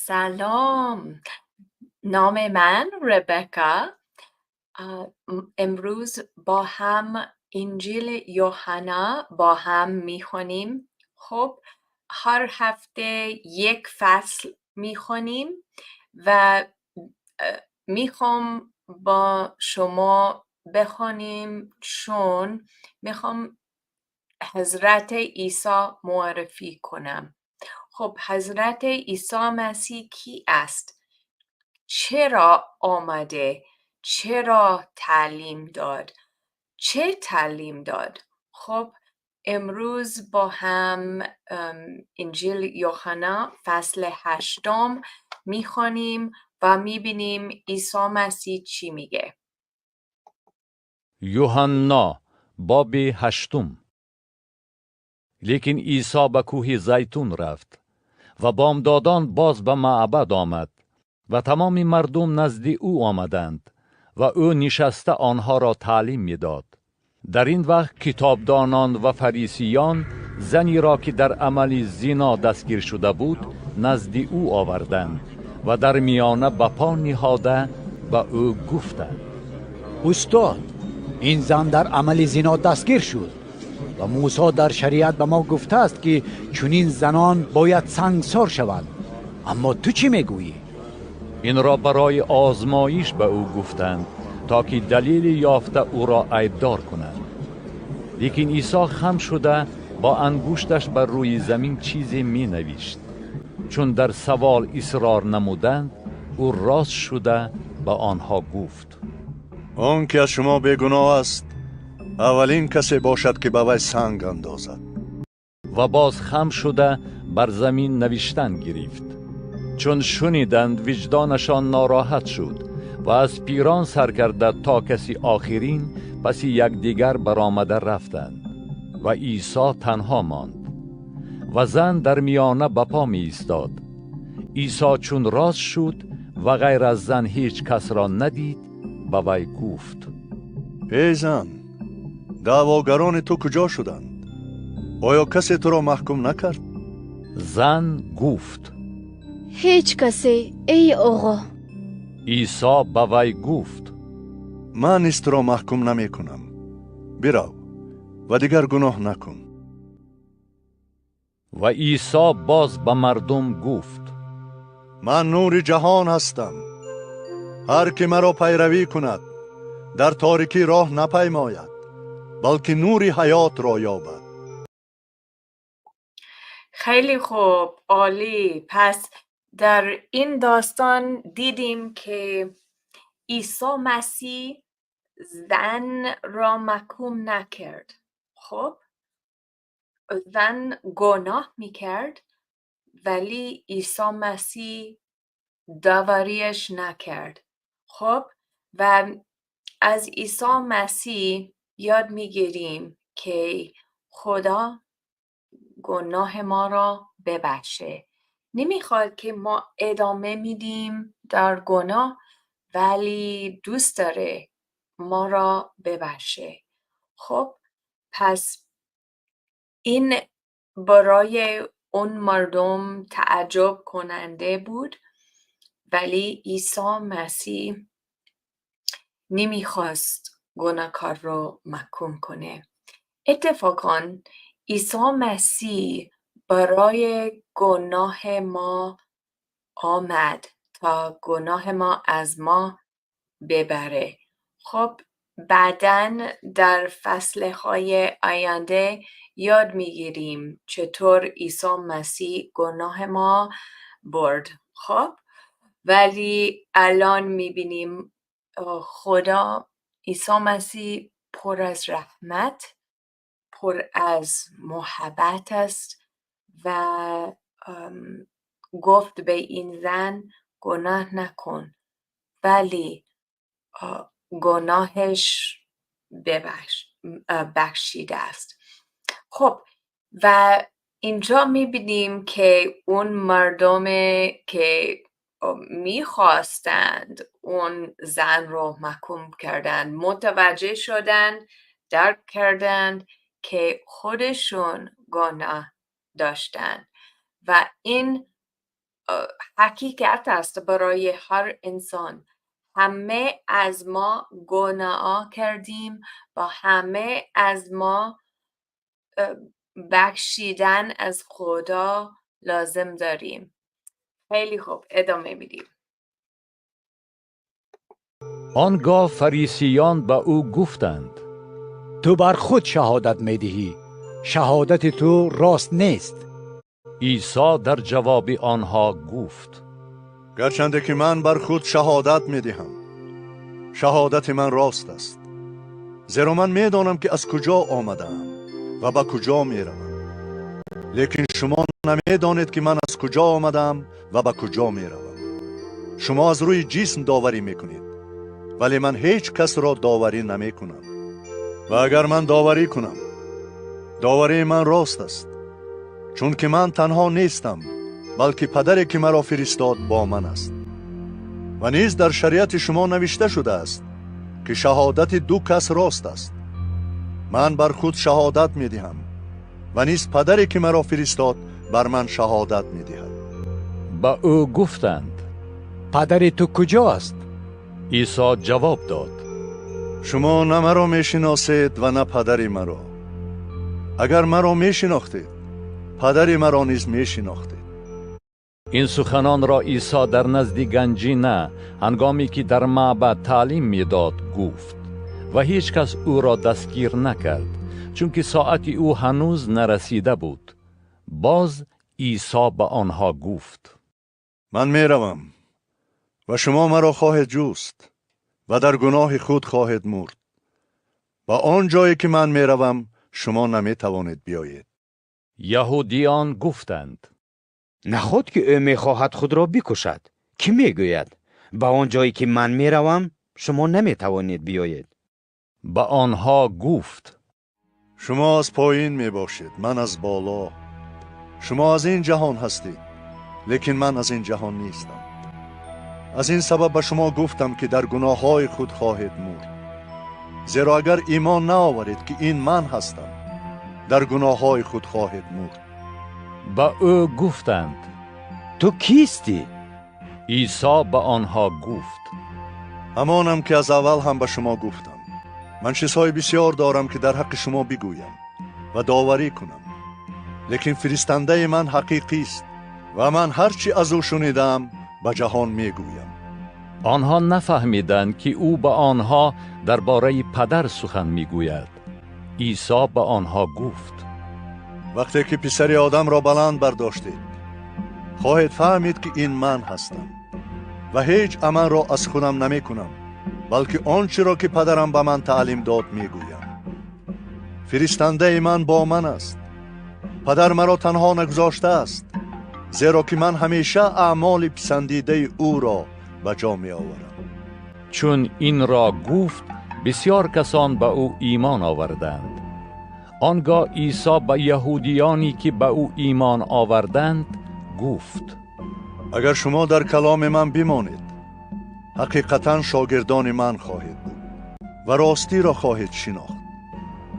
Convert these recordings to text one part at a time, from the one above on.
سلام، نام من ربکا. امروز با هم انجیل یوحنا با هم میخونیم. خب، هر هفته یک فصل میخونیم و میخوام با شما بخوانیم، چون میخوام حضرت عیسی معرفی کنم. خب، حضرت عیسی مسیح کی است؟ چرا آمده؟ چرا تعلیم داد؟ چه تعلیم داد؟ خب، امروز با هم انجیل یوحنا فصل هشتم میخوانیم و میبینیم عیسی مسیح چی میگه. Юҳанно, боби ҳаштум. Лекин Исо ба кӯҳи Зайтун рафт ва бомдодон боз ба маъбад омад ва тамоми мардум назди ӯ омаданд ва ӯ нишаста онҳоро таълим медод. Дар ин вақт китобдонон ва фарисиён занеро, ки дар амали зино дастгир шуда буд, назди ӯ оварданд ва дар миёна ба по ниҳода ба ӯ гуфтанд: Устод, ин зан дар амали зино дастгир шуд ва Мусо дар шариат ба мо гуфтааст, ки чунин занон бояд сангсор шаванд. Аммо ту чӣ мегӯӣ? Инро барои озмоиш ба ӯ гуфтанд, то ки далеле ёфта ӯро айбдор кунанд. Лекин Исо хам шуда бо ангушташ бар рӯи замин чизе менавишт. Чун дар савол исрор намуданд, ӯ рост шуда ба онҳо гуфт: Он ки аз шумо бегуноҳ аст, аввалин касе бошад, ки ба вай санг андозад. Ва боз хам шуда бар замин навиштан гирифт. Чун шуниданд, виҷдонашон нороҳат шуд ва аз пирон сар карда то каси охирин паси якдигар баромада рафтанд ва Исо танҳо монд ва зан дар миёна ба по меистод. Исо чун рост шуд ва ғайр аз зан ҳеҷ касро надид, ба вай гуфт: Эй зан, даъвогарони ту куҷо шуданд? Оё касе туро маҳкум накард? Зан гуфт: Ҳеҷ касе, эй оғо. Исо ба вай гуфт: Ман низ туро маҳкум намекунам. Бирав ва дигар гуноҳ накун. Ва Исо боз ба мардум гуфт: Ман нури ҷаҳон ҳастам. Ҳар ки маро пайравӣ кунад, дар торикӣ роҳ напаймояд, балки нури ҳаётро ёбад. خیلی خوب، عالی. پس در این داستان دیدیم که عیسی مسیح زن را محکوم نکرد. خب، زن گناه میکرد ولی عیسی مسیح داوریش نکرد. خب، و از عیسی مسیح یاد میگیریم که خدا گناه ما را ببخشه. نمیخواد که ما ادامه میدیم در گناه، ولی دوست داره ما را ببخشه. خب، پس این برای اون مردم تعجب کننده بود، ولی عیسی مسیح نمیخواست گناهکار رو محکوم کنه. اتفاقا عیسی مسیح برای گناه ما آمد تا گناه ما از ما ببره. خب، بعدا در فصلهای آینده یاد میگیریم چطور عیسی مسیح گناه ما برد. خب، ولی الان میبینیم خدا، عیسی مسیح پر از رحمت، پر از محبت است و گفت به این زن گناه نکن، ولی گناهش بخشیده است. خب، و اینجا میبینیم که اون مردم که میخواستند اون زن رو محکوم کردن، متوجه شدن، درک کردند که خودشون گناه داشتند و این حقیقت است برای هر انسان. همه از ما گناه کردیم و همه از ما بخشیدن از خدا لازم داریم. خیلی خوب، ادامه میدیم. آنگاه فریسیان به او گفتند: تو بر خود شهادت میدهی، شهادت تو راست نیست. عیسی در جواب آنها گفت: گرچنده که من بر خود شهادت میدهم، شهادت من راست است، زیرا من میدانم که از کجا آمدم و به کجا میروم، لیکن شما نمیدانید که من از کجا آمدم و به کجا میروم. شما از روی جسم داوری میکنید، ولی من هیچ کس را داوری نمیکنم. و اگر من داوری کنم، داوری من راست است، چون که من تنها نیستم، بلکه پدری که مرا فرستاد با من است. و نیز در شریعت شما نوشته شده است که شهادت دو کس راست است. من بر خود شهادت میدهم و نیز پدری که مرا فرستاد بر من شهادت میدهد. به او گفتند: پدر تو کجاست؟ عیسی جواب داد: شما نه مرا میشناسید و نه پدر مرا. اگر مرا میشناختید، پدر مرا نیز میشناختید. این سخنان را عیسی در نزد گنجینه، هنگامی که در معبد تعلیم میداد، گفت و هیچ کس او را دستگیر نکرد، چون که ساعت او هنوز نرسیده بود. باز عیسی به آنها گفت: من میروم و شما مرا خواهید جست و در گناه خود خواهید مرد. و آن جایی که من میروم شما نمیتوانید بیایید. یهودیان گفتند: نخود که او میخواهد خود را بکشد که میگوید به آن جایی که من میروم شما نمیتوانید بیایید. به آنها گفت: شما از پایین میباشید، من از بالا. شما از این جهان هستید، لیکن من از این جهان نیستم. از این سبب به شما گفتم که در گناه های خود خواهید مرد. زیرا اگر ایمان نآورید که این من هستم، در گناه های خود خواهید مرد. به او گفتند: تو کیستی؟ عیسی به آنها گفت: همانم که از اول هم به شما گفتم. من چیزهای بسیار دارم که در حق شما بگویم و داوری کنم، لیکن فرستنده من حقیقی است و من هرچی از او شنیدم به جهان میگویم. آنها نفهمیدند که او به آنها درباره پدر سخن میگوید. عیسی به آنها گفت: وقتی که پسر آدم را بلند برداشتید، خواهید فهمید که این من هستم و هیچ عمل را از خودم نمی کنم، بلکه آنچه را که پدرم به من تعلیم داد میگویم. فرستنده من با من است. پدر مرا تنها نگذاشته است، زیرا که من همیشه اعمال پسندیده او را به جا می آورم. چون این را گفت، بسیار کسان به او ایمان آوردند. آنگاه عیسی به یهودیانی که به او ایمان آوردند گفت: اگر شما در کلام من بمانید، حقیقتا شاگردان من خواهید بود و راستی را خواهید شناخت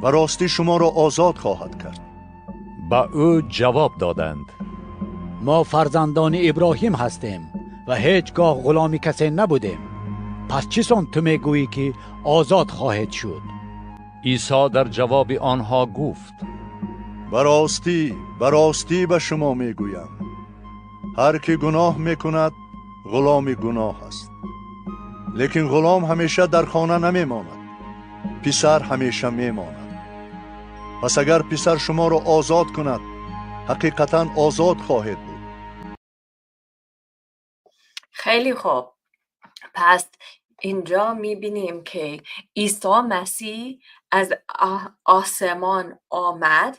و راستی شما را آزاد خواهد کرد. به او جواب دادند: ما فرزندان ابراهیم هستیم و هیچگاه غلام کسی نبودیم. پس چیسان تو میگویی که آزاد خواهید شد؟ عیسی در جواب آنها گفت: براستی براستی به شما میگویم، هر که گناه میکند غلام گناه است. لیکن غلام همیشه در خانه نمیماند، پسر همیشه میماند. پس اگر پسر شما را آزاد کند، حقیقتا آزاد خواهید بود. خیلی خوب، پس اینجا میبینیم که عیسی مسیح از آسمان آمد،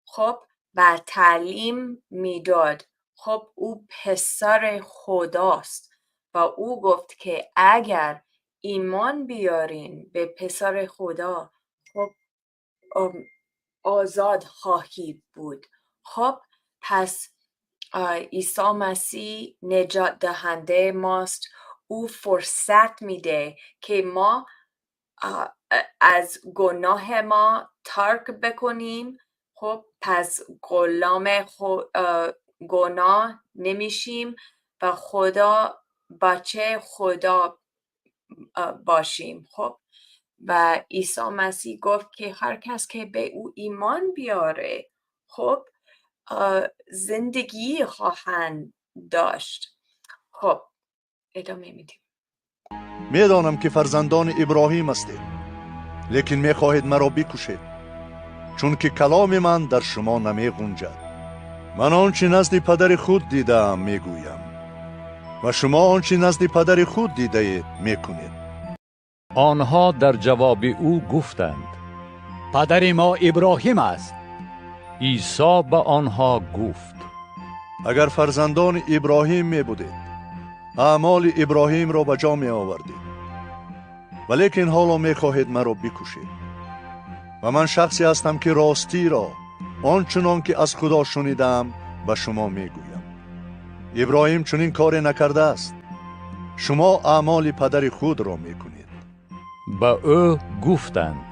خب، و تعلیم میداد. خب، او پسر خداست و او گفت که اگر ایمان بیارین به پسر خدا، خب، آزاد خواهید بود. خب، پس عیسی مسیح نجات دهنده ماست. او فرصت میده که ما از گناه ما ترک بکنیم. خب، پس غلام گناه نمیشیم و خدا بچه خدا باشیم. خب، و عیسی مسیح گفت که هر کس که به او ایمان بیاره، خب، زندگی خواهند داشت. خب، ادامه میدیم. Медонам, ки фарзандони Иброҳим ҳастед, лекин мехоҳед маро бикушед, чунки каломи ман дар шумо намеғунҷад. Ман он чӣ назди падари худ дидаам, мегӯям, ва шумо он чӣ назди падари худ дидаед, мекунед. آنها در جواب او گفتند: падари мо Иброҳим аст. عیسی به آنها گفت: Агар фарзандони Иброҳим мебудед, аъмоли Иброҳимро ба ҷо меовардед, валекин ҳоло мехоҳед маро бикушед, ва ман шахсе ҳастам, ки ростиро он чунон ки аз Худо шунидаам, ба шумо мегӯям. Иброҳим чунин коре накардааст. Шумо аъмоли падари худро мекунед. به او گفتند: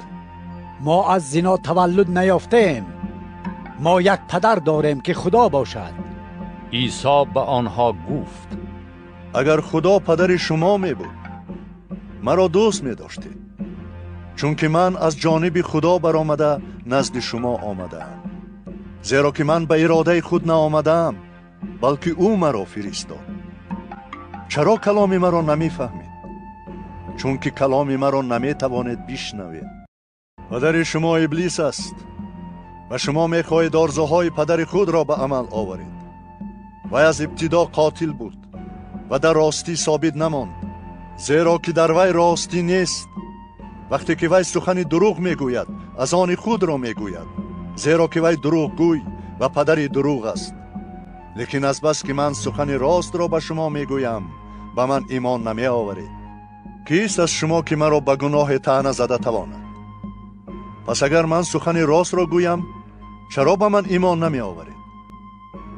мо аз зино таваллуд наёфтаем. Мо як падар дорем, ки Худо бошад. عیسی به آنها گفت: Агар Худо падари шумо мебуд, маро дӯст медоштед, чунки ман аз ҷониби Худо баромада назди шумо омадаам, зеро ки ман ба иродаи худ наомадаам, балки ӯ маро фиристод. Чаро каломи маро намефаҳмед? Чунки каломи маро наметавонед бишнавед. Падари шумо Иблис аст ва шумо мехоҳед орзуҳои падари худро ба амал оваред. Вай аз ибтидо қотил буд ва дар ростӣ собит намонд, зеро ки дар вай ростӣ нест. Вақте ки вай сухани дурӯғ мегӯяд, аз они худро мегӯяд, зеро ки вай дурӯғгӯй ва падари дурӯғ аст. Лекин азбаски ман сухани ростро ба шумо мегӯям, ба ман имон намеоваред. Кист аз шумо, ки маро ба гуноҳе таъна зада тавонад? Пас агар ман сухани ростро гӯям, чаро ба ман имон намеоваред?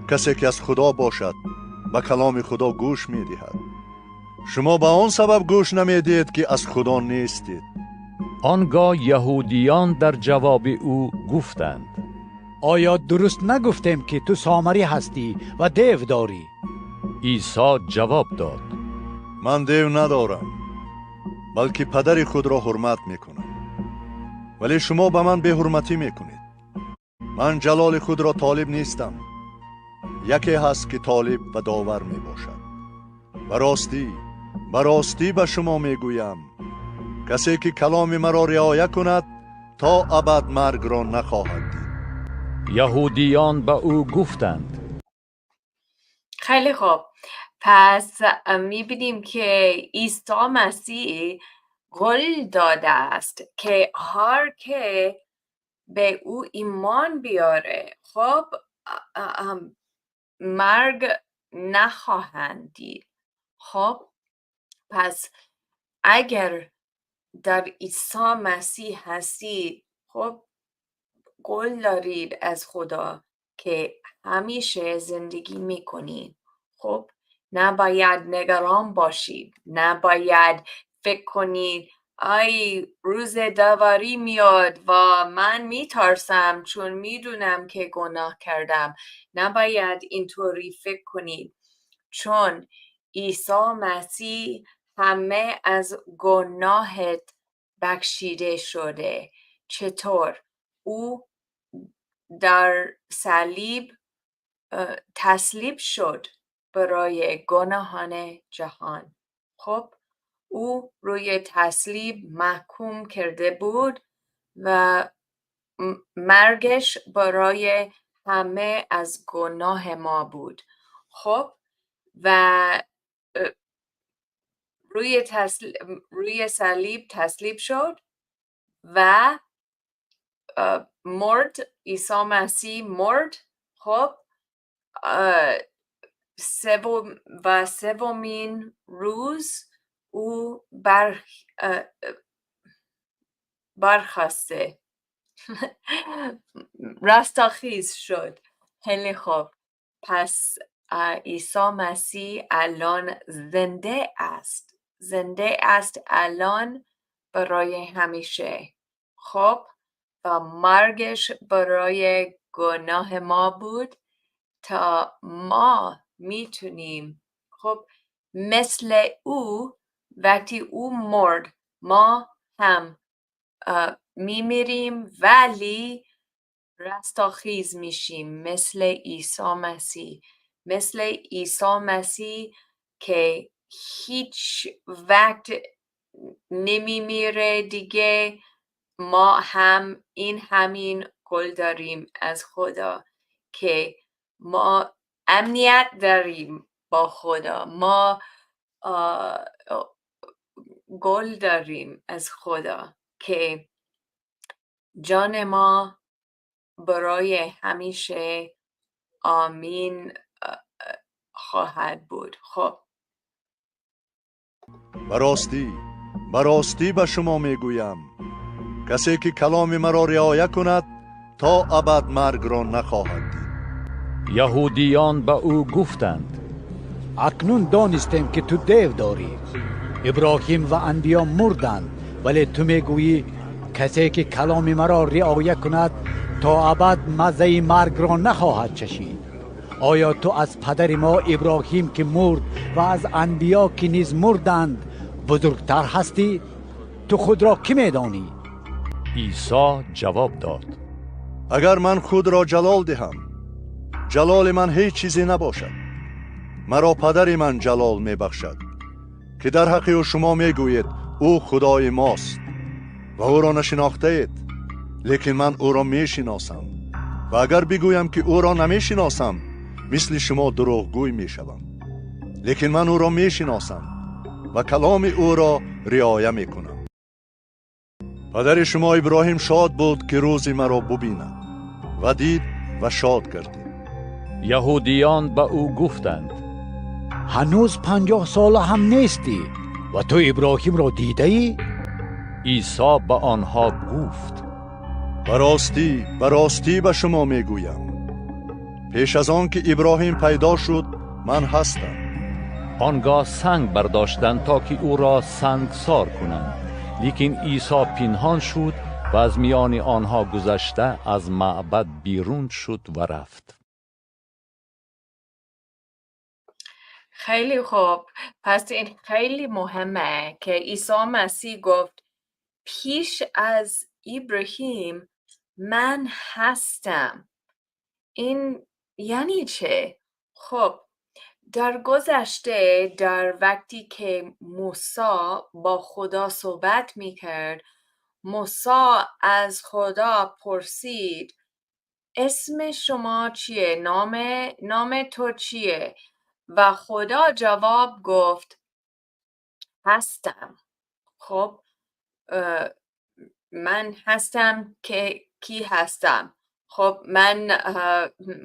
Касе ки аз Худо бошад, ба каломи Худо гӯш медиҳад. Шумо ба он сабаб гӯш намедиҳед, ки аз Худо нестед. آنگاه یهودیان در جواب او گفتند: оё дуруст нагуфтем, ки ту сомарӣ ҳастӣ ва дев дорӣ? عیسی جواب داد: Ман дев надорам, балки падари худро ҳурмат мекунам, вале шумо ба ман беҳурматӣ мекунед. Ман ҷалоли худро толиб нестам. Яке ҳаст, ки толиб ва довар мебошад. Ба ростӣ, ба ростӣ ба шумо мегӯям: касе ки каломи маро риоя кунад, то абад маргро нахоҳад дид. یهودیان به او گفتند: خیلی خوب، پس میبینیم که عیسی مسیح قول داده است که هر که به او ایمان بیاره، خب، مرگ نخواهند دید. خب، پس اگر در عیسی مسیح هستید، خب، قول دارید از خدا که همیشه زندگی میکنید. خب، نباید نگران باشید، نباید فکر کنید ای روز داوری میاد و من میترسم چون میدونم که گناه کردم. نباید اینطوری فکر کنید، چون عیسی مسیح همه از گناهت بخشیده شده. چطور؟ او در صلیب تسلیم شد برای گناهان جهان. خب، او روی تصلیب محکوم کرده بود و مرگش برای همه از گناه ما بود. خب، و روی صلیب تسلیم شد و مرد. عیسی مسیح مرد. خب، سوم و سومین روز او برخاسته، رستاخیز شد. خیلی خوب، پس عیسی مسیح الان زنده است، زنده است الان برای همیشه. خب، و مرگش برای گناه ما بود. تا ما میتونیم خب مثل او، وقتی او مرد ما هم میمیریم ولی رستاخیز میشیم مثل عیسی مسیح، مثل عیسی مسیح که هیچ وقت نمیمیره دیگه. ما هم این همین قول داریم از خدا که ما امنیت داریم با خدا، ما قول داریم از خدا که جان ما برای همیشه آمین خواهد بود. خب به راستی به شما میگویم، کسی که کلام مرا رعایت کند تا ابد مرگ را نخواهد دید. یهودیان به او گفتند: اکنون دانستیم که تو دیو داری. ابراهیم و انبیا مردند، ولی تو میگویی کسی که کلام مرا رعایت کند تا ابد مزه مرگ را نخواهد چشید. آیا تو از پدر ما ابراهیم که مرد و از انبیا که نیز مردند بزرگتر هستی؟ تو خود را کی میدانی؟ عیسی جواب داد: اگر من خود را جلال دهم، جلال من هیچ چیزی نباشد. مرا پدر من جلال میبخشد که در حق او شما میگویید او خدای ماست و او را نشناخته اید. لیکن من او را میشناسم و اگر بگویم که او را نمیشناسم، مثل شما دروغگوی میشوم. لیکن من او را میشناسم و کلام او را رعایه میکنم. پدر شما ابراهیم شاد بود که روزی مرا ببیند و دید و شاد گردید. یهودیان به او گفتند: هنوز 50 ساله هم نیستی و تو ابراهیم را دیده ای؟ عیسی به آنها گفت: به راستی به راستی به شما میگویم، پیش از آن که ابراهیم پیدا شد من هستم. آنگاه سنگ برداشتند تا که او را سنگسار کنند، لیکن عیسی پنهان شد و از میان آنها گذشته از معبد بیرون شد و رفت. خیلی خوب، پس این خیلی مهمه که عیسی مسیح گفت پیش از ابراهیم من هستم. این یعنی چه؟ خب در گذشته، در وقتی که موسی با خدا صحبت میکرد، موسی از خدا پرسید اسم شما چیه؟ نام تو چیه؟ و خدا جواب گفت هستم. خب من هستم که کی هستم. خب من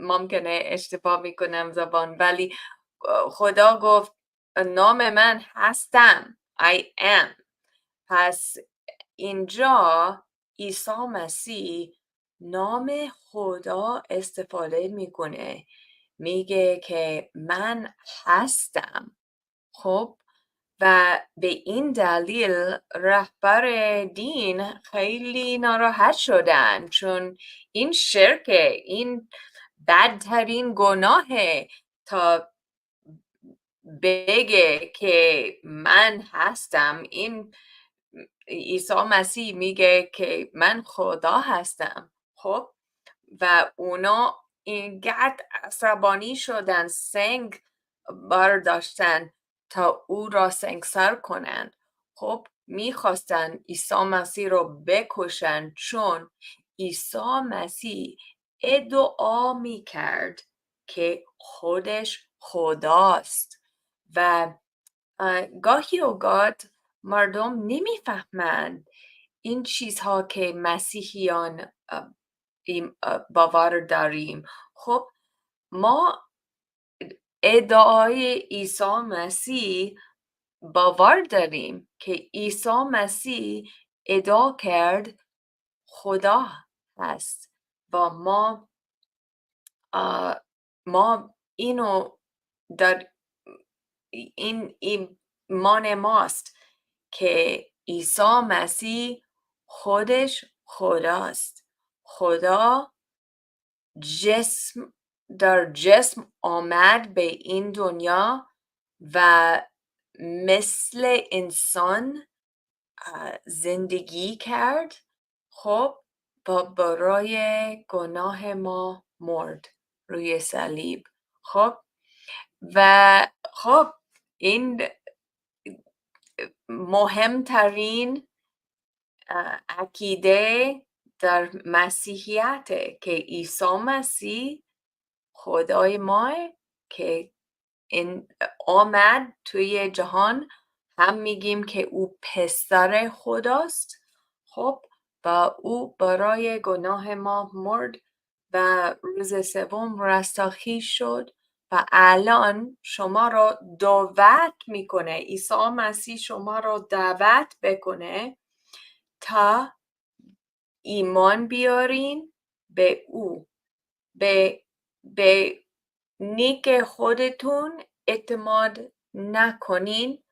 ممکنه اشتباه میکنم زبان، ولی خدا گفت نام من هستم، I am. پس اینجا عیسی مسیح نام خدا استفاده میکنه، میگه که من هستم. خب و به این دلیل رهبر دین خیلی ناراحت شدن، چون این شرکه، این بدترین گناهه تا بگه که من هستم. این عیسی مسیح میگه که من خدا هستم. خب و اونا اینقدر عصبانی شدن، سنگ برداشتن تا او را سنگسار کنند. خب میخواستن عیسی مسیح رو بکشن، چون عیسی مسیح ادعا میکرد که خودش خداست. و گاهی اوقات مردم نمیفهمند این چیزها که مسیحیان باور داریم. خب ما ادعای عیسی مسیح باور داریم که عیسی مسیح ادعا کرد خدا هست و ما اینو در این ایمان ماست که عیسی مسیح خودش خداست. خدا جسم در جسم آمد به این دنیا و مثل انسان زندگی کرد، خب و برای گناه ما مرد روی صلیب. خب و خب این مهمترین عقیده در مسیحیت که عیسی مسیح خدای ما که این آمد توی جهان، هم میگیم که او پسر خداست، خب و او برای گناه ما مرد و روز سوم رستاخیز شد و الان شما رو دعوت میکنه، عیسی مسیح شما رو دعوت بکنه تا ایمان بیارین به او، به نیک خودتون اعتماد نکنین،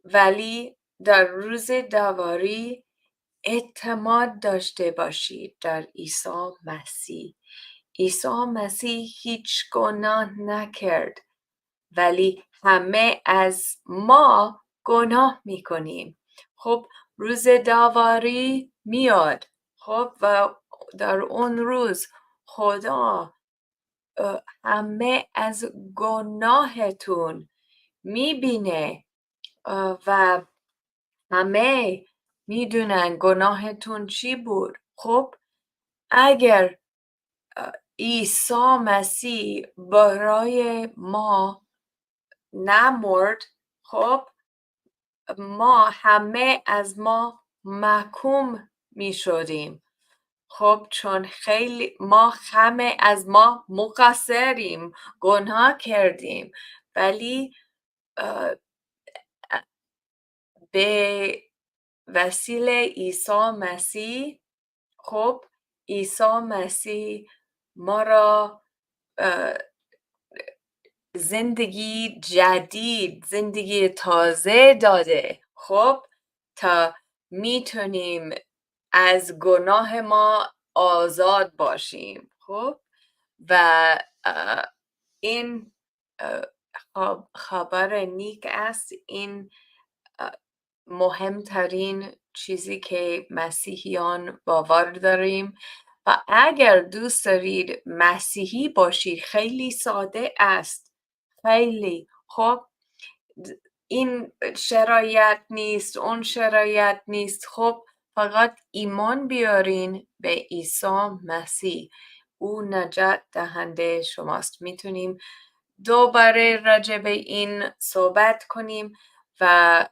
ولی در روز داوری اعتماد داشته باشید در عیسی مسیح. عیسی مسیح هیچ گناه نکرد، ولی همه از ما گناه میکنیم. خب روز داوری میاد، خب و در اون روز خدا همه از گناهتون میبینه و همه میدونن گناهتون چی بود. خب اگر عیسی مسیح برای ما نمرد، خب ما همه از ما محکوم می شدیم. خب چون خیلی ما همه از ما مقصریم، گناه کردیم، ولی به وسیله عیسی مسیح، خب عیسی مسیح ما را زندگی جدید، زندگی تازه داده، خب تا میتونیم از گناه ما آزاد باشیم. خب و این خبر نیک است، این مهمترین چیزی که مسیحیان باور داریم. و اگر دوست دارید مسیحی باشید خیلی ساده است، خیلی. خب این شرایط نیست، اون شرایط نیست، خب فقط ایمان بیارین به عیسی مسیح، او نجات دهنده شماست. میتونیم دوباره راجع به این صحبت کنیم و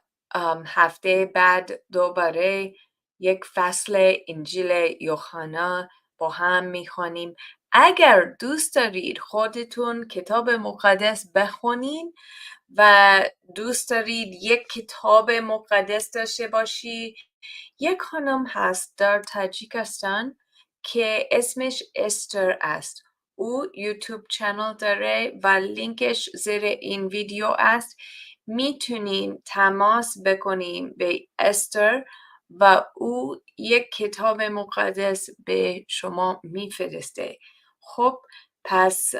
هفته بعد دوباره یک فصل انجیل یوحنا با هم میخوانیم. اگر دوست دارید خودتون کتاب مقدس بخونین و دوست دارید یک کتاب مقدس داشته باشی، یک خانم هست در تاجیکستان که اسمش استر است. او YouTube channel داره و لینکش زیر این ویدیو است. میتونین تماس بکنیم به استر و او یک کتاب مقدس به شما میفرسته. خب پس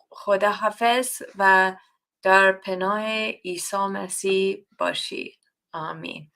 خدا حافظ و در پناه عیسی مسیح باشید. آمین.